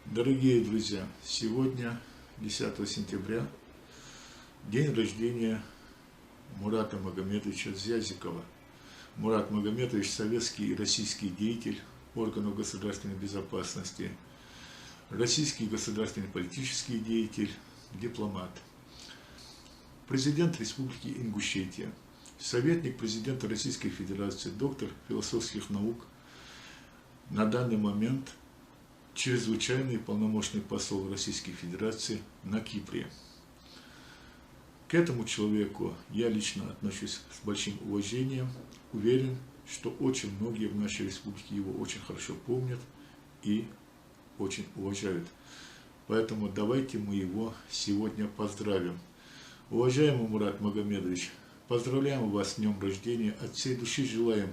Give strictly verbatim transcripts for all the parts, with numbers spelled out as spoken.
Дорогие друзья, сегодня, десятого сентября, день рождения Мурата Магомедовича Зязикова. Мурат Магомедович — советский и российский деятель органов государственной безопасности, российский государственный политический деятель, дипломат, президент Республики Ингушетия, советник президента Российской Федерации, доктор философских наук, на данный момент чрезвычайный полномочный посол Российской Федерации на Кипре. К этому человеку я лично отношусь с большим уважением. Уверен, что очень многие в нашей республике его очень хорошо помнят и очень уважают. Поэтому давайте мы его сегодня поздравим. Уважаемый Мурат Магомедович, поздравляем вас с днём рождения. От всей души желаем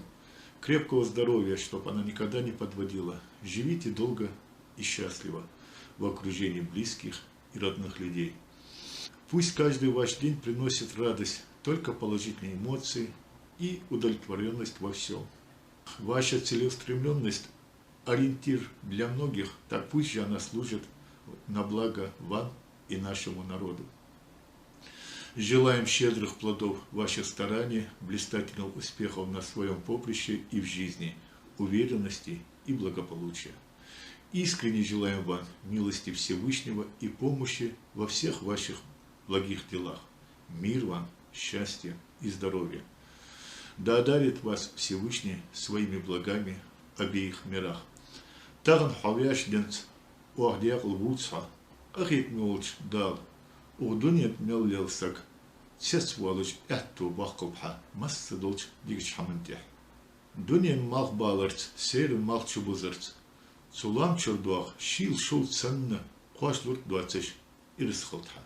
крепкого здоровья, чтоб оно никогда не подводило. Живите долго и счастливо в окружении близких и родных людей. Пусть каждый ваш день приносит радость, только положительные эмоции и удовлетворённость во всём. Ваша целеустремлённость — ориентир для многих, так пусть же она служит на благо вам и нашему народу. Желаем щедрых плодов ваших стараний, блистательных успехов на своём поприще и в жизни, уверенности и благополучия. Искренне желаем вам милости Всевышнего и помощи во всех ваших благих делах. Мир вам, счастья и здоровья. Да одарит вас Всевышний своими благами в обеих мирах. Тахан хьо ваьча денз оаха декъала вувц хьо, къахетаме волча Дала, укх дунен тӀа мел лела саг цецвоалаш аьттув боаккхалба хьа массадолча дикача хӀаман тӀехь. Дунен малх баларца, сайран малх чубузарца, цу лоам чура доагӀа шийла шовда санна кхоачалургдоацаш ираз хилда хьа.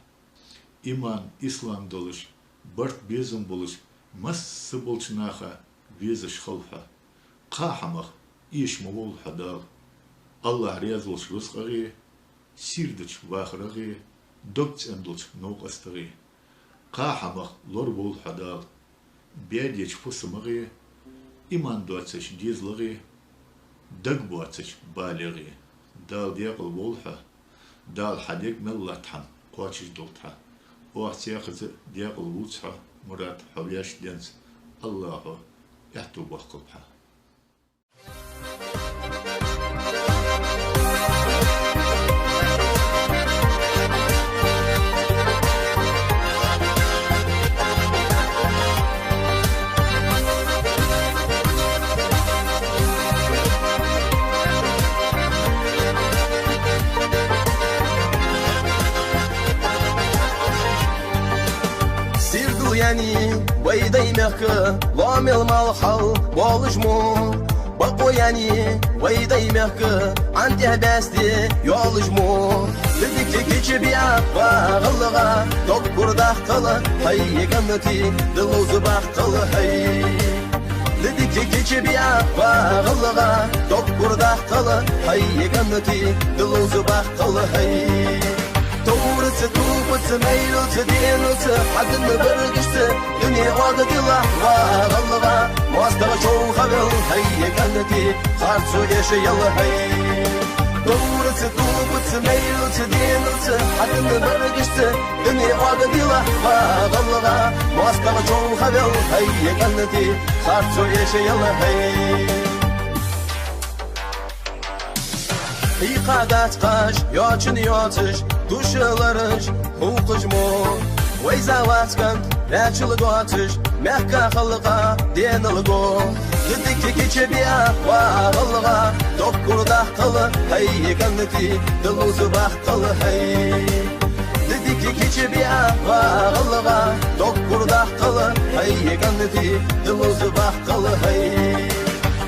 Иман, ислам долаш, барт, безам болаш, массаболча наха везаш хилва хьо. Кхаа хӀамах эша ма вовла хьо Дала: АллахӀ раьза волча рузкъагӀеи, сийрдача вахарагӀеи, дог цӀена долча новкъостагӀеи. Кхаа хӀамах лоравовла хьо Дала: баьдеча фусамагӀеи, иман доацача дезалагӀеи, дагабоацача балагӀеи. Дала декъала волва хьо, Дала хьа дег мел латта хӀама кхоачашдолда хьа. Оаха цхьаькхаза декъала вувц хьо, Мурат, хьо ваьча денз. АллахӀо аьттув боаккхалба хьа. Сийрдал яьннай вай дай мехка, лоам мел малхал болаш мо. Бокъо яьннай вай дай мехка, Ӏан тӀехьа бӀаьсте йолаш мо. Ди дика кийча биа ва гӀалгӀа, дог курдаккхал хьай, е кӀанти, ди ловзабаккхал хьай. Ди дика кийча биа ва гӀалгӀа, дог курдаккхал хьай, е кӀанти, ди ловзабаккхал хьай. Товраца, тупаца, майлаца, денаца, хьа дина баргашца дуне оагадилахь ва гӀалгӀа, моастагӀа човхавел хьай, е кӀанти, харцо эшаял хьай. Товраца, тупаца, майлаца, денаца, хьа дина баргашца дуне оагадилахь ва гӀалгӀа, моастагӀа човхавел хьай, е кӀанти, харцо эшаял хьай. Хьийха дац кхаш, йоацаш йоацаш, тушалараш хьокхаш мо. Вайза вац кӀант, ваьчул доацаш, мехка халкъа денал го. Ди дика кийча биа ва гӀалгӀа, дог курдаккхал хьай, е кӀанти, ди ловзабаккхал хьай. Ди дика кийча биа ва гӀалгӀа, дог курдаккхал хьай, е кӀанти, ди ловзабаккхал хьай.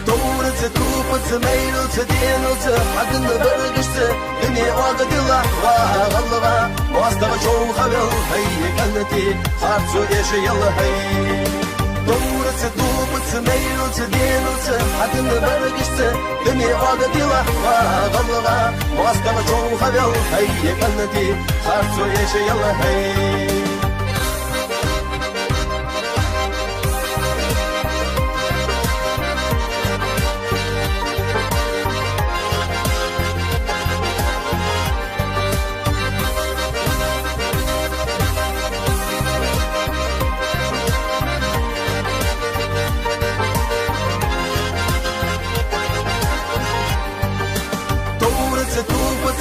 Товраца, тупаца, майлаца, денаца, хьа дина баргашца дуне оагадилахь ва гӀалгӀа, моастагӀа човхавел хьай, е кӀанти, харцо эшаял хьай. Товраца, тупаца, майлаца, денаца, хьа дина баргашца дуне оагадилахь ва гӀалгӀа, моастагӀа човхавел хьай, е кӀанти, харцо эшаял хьай.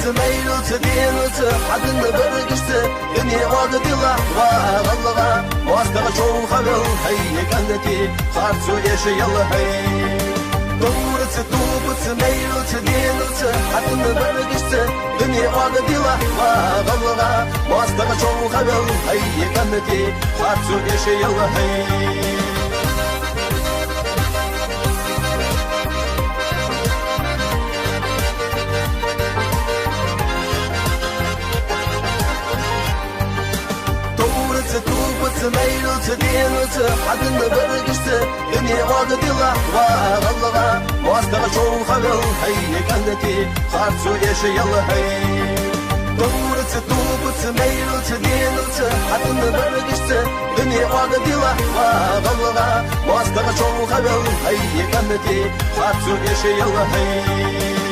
Майлаца, денаца, хьа дина баргашца, дуне ога дилла ва гӀалгӀа, моастагӀчох хьавел хьай кӀанти, харцо эшаяла хьай. Товраца, топаца, майлаца, денаца, хьа дина баргашца, дуне ога дилла ва гӀалгӀа, моастагӀчох хьавел хьай кӀанти, харцо эшаяла хьай. Товраца, топаца, майлаца, денаца, хьа дина баргашца, дуне ога дилла ва гӀалгӀа, моастагӀчох хьавел хьай кӀанти, харцо эшаяла хьай. Товраца, топаца, майлаца, денаца, хьа дина баргашца, дуне ога дилла ва гӀалгӀа, моастагӀчох хьавел хьай кӀанти, харцо эшаяла хьай.